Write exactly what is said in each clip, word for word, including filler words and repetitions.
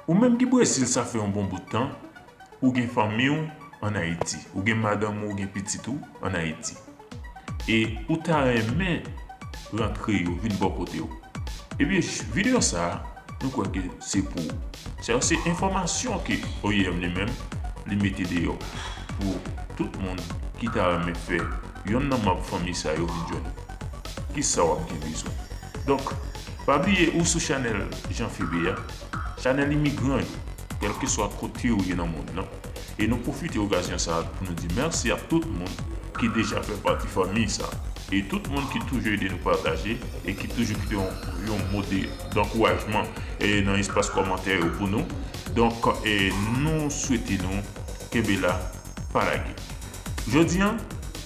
Ou menm ki Brezil, sa fè yon bon bout tan, ou gen fanmi w ann Ayiti, ou gen madanm ou, ou gen pitit ou ann Ayiti, e ou ta renmen rantre yo vin bò kote w, ebyen, videyo sa a, nou kwè ke se pou ou. Sa yo se enfòmasyon ke O I M li menm, li mete deyò pou tout moun ki ta renmen fè yonn nan manm fanmi sa yo vin jwenn ou. Kisa w ap gen bezwen? Donk, pa bliye ou sou chanèl Jean Febe a. Chanèl imigran yo, kèlkeswa kote ou ye nan mond lan. E nou pwofite okazyon sa a pou nou di mèsi ak tout moun ki deja fè pati fanmi sa a. E tout moun ki toujou ede nou pataje e ki toujou kite yon, yon mo de, dankourajman e nan espas kòmantè yo pou nou. Donk, e nou swete nou kenbe la, pa lage. Jodi a,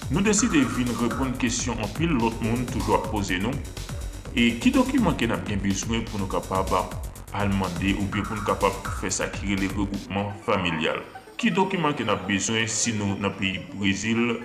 nou deside vin reponn kesyon anpil lòt moun toujou ap poze nou. E ki dokiman ke n ap gen bezwen pou nou kapab al mande oubyen pou n kapab fè sa ki rele regwoupman familyal? Ki dokiman ke n ap bezwen si nou nan peyi Brezil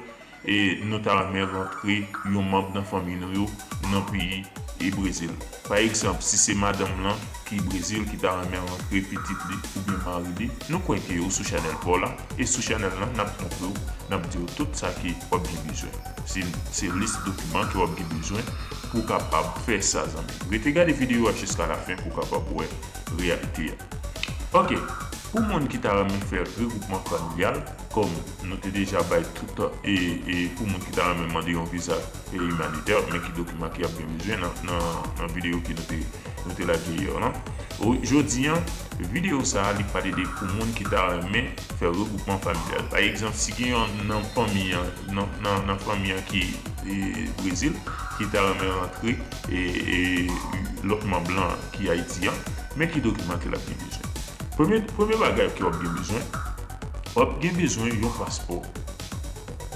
e nou ta renmen rantre yon manm nan fanmi nou yo nan peyi e Brezil? Pa egzanp, si se madanm lan ki Brezil ki ta renmen rantre pitit li oubyen mari li, nou kwè ke ou sou chanèl pa w la, e sou chanèl lan, n ap montre w, n ap di w tout sa ke w ap gen bezwen. Se, se lis dokiman ke w ap gen bezwen pou w kapab fè sa, zanmi. Rete gade videyo a jiska lafen pou w kapab wè reyalite a. Ok, pou moun ki ta renmen fè regwoupman familyal, kòm nou te deja bay tout, e, e pou moun ki ta renmen mande yon viza e imanitè, men ki dokiman ki ap gen bezwen nan, nan, nan videyo ke nou te, nou te lage yè lan. O, jodi a, videyo sa a, li pale de pou moun ki ta renmen fè regwoupman familyal. Pa egzanp, si gen yon nan fanmi an, nan, nan, nan fanmi an ki, e, Brezil, ki ta renmen rantre, e, e, lòt manm lan ki Ayiti an, men ki dokiman ke l ap gen bezwen. Premye, premye bagay ke w ap gen bezwen, w ap gen bezwen yon paspò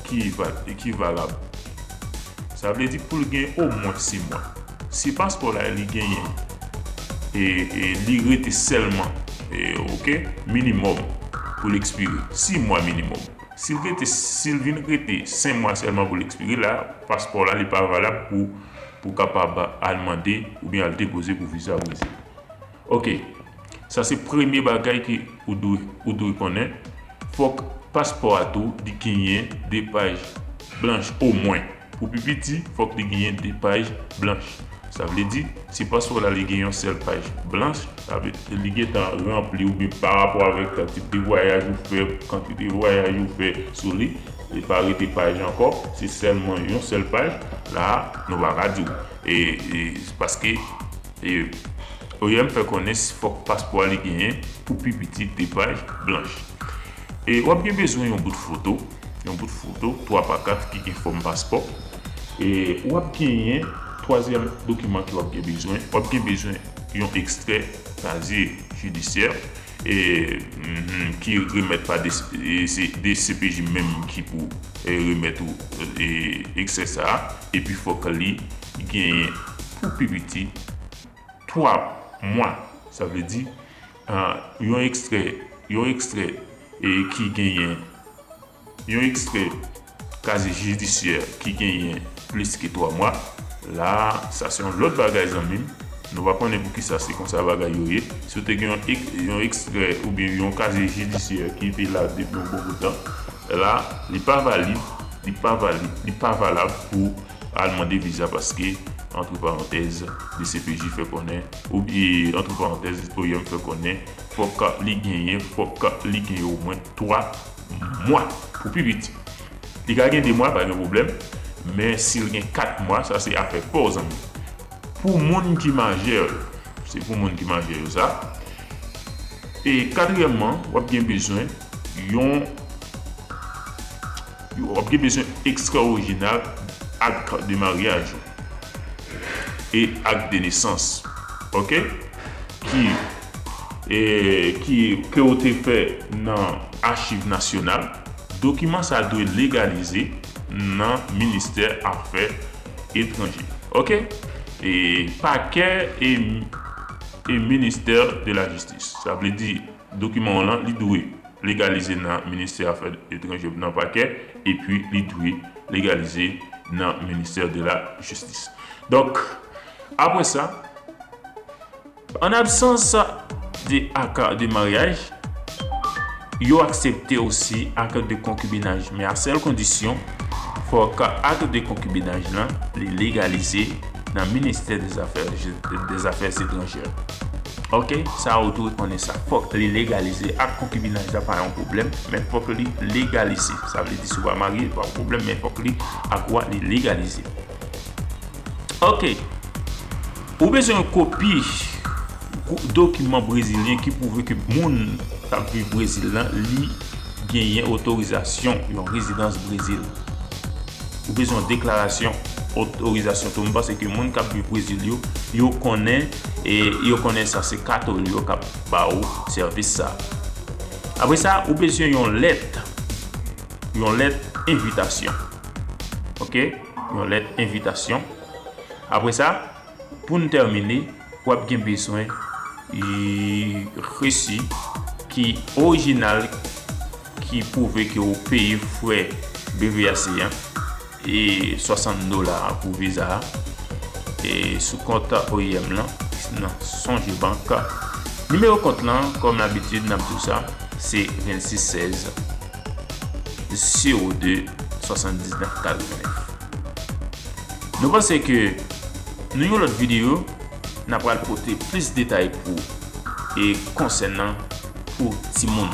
ki va-, ki valab. Sa vle di pou l gen omwen sis mwa. Si paspò la li genyen, e, e li rete sèlman, e, ok, minimòm pou l ekspire, sis mwa minimòm. Si l rete, si l vin rete senk mwa sèlman pou l ekspire, la, paspò la, li pa valab pou, pou kapab al mande oubyen al depoze pou viza Brezil. Ok, sa se premye bagay ke ou dwe, ou dwe konnen. Fòk paspò a tou li genyen de paj blanch omwen. Pou pi piti, fòk li genyen de paj blanch. Sa vle di, si paspò la li gen yon sèl paj blanch, sa vle di li gentan ranpli oubyen pa rapò avèk kantite vwayaj ou fè, kantite vwayaj ou fè sou li, li pa rete paj ankò, se sèlman yon sèl paj, la, nou pa ka di w. E, e, paske, e, O I M fè konnen fòk paspò a li genyen pou pi piti de paj blanch. E w ap gen bezwen yon bout foto, yon bout foto twa pa kat ki gen fòm paspò. E w ap genyen twazyèm dokiman ke w ap gen bezwen. W ap gen bezwen yon ekstrè kazye jidisyè, e, mhm, ki remèt pa D C, e, se D C P J menm ki pou, e, remèt ou, e, ekstrè sa a. Epi fòk li genyen pou pi piti twa mwa. Sa vle di, ah, yon ekstrè, yon ekstrè, e, ki genyen, yon ekstrè kazye jidisyè ki genyen plis ke twa mwa, la, sa se yon lòt bagay, zanmi m. Nou pa konnen poukisa se konsa bagay yo ye. Si w te gen yon ek-, yon ekstrè oubyen yon kazye jidisyè ki te la depi yon bon bout tan, la, li pa valid, li pa valid, li pa valab pou al mande viza paske, antre parantèz, D C P J fè konnen, oubyen, antre parantèz, O I M fè konnen, fòk li genyen, fòk li genyen omwen twa mwa pou pi piti. Li ka gen de mwa, pa gen pwoblèm, men si l gen kat mwa, sa se afè pa w, zanmi. Pou moun ki majè, se pou moun ki majè yo sa. E katriyèmman, w ap gen bezwen yon, w ap gen bezwen ekstrè orijinal ak de maryaj ou e ak de nesans, ok? Ki, e, ki, ke w te fè nan Achiv Nasyonal. Dokiman sa dwe legalize nan Ministè Afè Etranje. Ok? E Pakè e, e Ministè de la Jistis. Sa vle di, dokiman w lan, li dwe legalize nan Ministè Afè Etranje, nan Pakè, epi li dwe legalize nan Ministè de la Jistis. Donk, apre sa, an absans de ak de maryaj, yo aksepte osi ak de konkibinaj. Men a sèl kondisyon, fòk ak de konkibinaj lan li legalize nan ministè dè zafè, dè zafè etranjè. Oke, sa ou dwe konnen sa. Fòk li legalize. Ak konkibinaj la pa yon pwoblèm, men fòk li legalize. Sa vle di si w pa marye, pa yon pwoblèm, men fòk li ak wa li legalize. Oke. Ou bezwen yon kopi dokiman brezilyen ki pwouve ke moun k ap viv Brezil lan, li genyen otorizasyon yon rezidans Brezil. Ou bezwen yon deklarasyon otorizasyon tou. M panse ke moun k ap viv Brezil yo, yo konnen, e yo konnen sa se katòl yo k ap ba ou sèvis sa. Apre sa, ou bezwen yon lèt, yon lèt envitasyon. Oke? Yon lèt envitasyon. Apre sa, pou n tèmine, w ap gen bezwen resi ki orijinal ki pwouve ke ou peye frè B V A C an e swasant dola pou viza a e sou kont O I M lan nan Sonje Bank. Nimewo kont lan, kòm labitid, n ap di w sa, se vennsis sèz zewo de swasanndiznèf katrevennnèf. Nou panse ke nan yon lòt videyo, n a pral pote plis detay pou e konsènan pou timoun.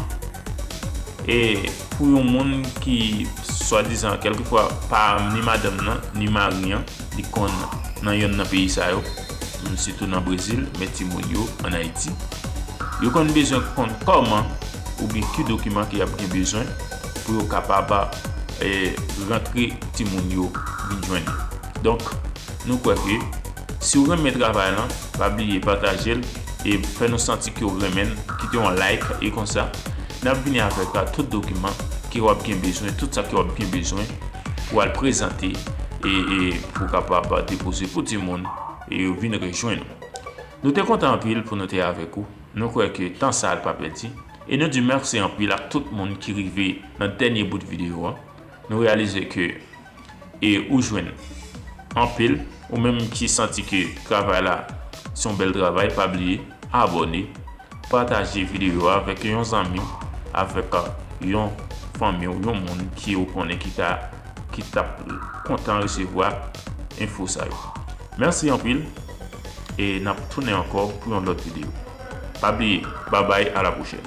E pou yon moun ki swadizan kèlkefwa pa ni madanm nan ni mari an, li konn nan yonn nan peyi sa yo, sitou nan Brezil, men timoun yo ann Ayiti, yo konn bezwen konn kòman oubyen ki dokiman ke y ap gen bezwen pou yo kapab e rantre timoun yo vin jwenn yo. Donk, nou kwè ke si w renmen travay lan, pa bliye pataje l e fè nou santi ke w renmen l, kite yon like e konsa n ap vini avèk tout dokiman ke w ap gen bezwen, tout sa ke w ap gen bezwen pou al prezante e e pou w kapab depoze pou timoun e yo vin rejwenn ou. Nou te kontan anpil pou nou te avèk ou. Nou kwè ke tan sa a l pa pèdi. E nou di mèsi anpil ak tout moun ki rive nan dènye bout videyo a. Nou reyalize ke e ou jwenn anpil. Ou menm ki santi ke travay la se yon bèl travay, pa bliye abòne, pataje videyo a avèk yon zanmi w, avèk yon fanmi w, yon moun ki ou konnen ki ta ki t ap kontan resevwa enfo sa yo. Mèsi anpil e n ap tounen ankò pou yon lòt videyo. Pa bliye, babay, a la pwochèn.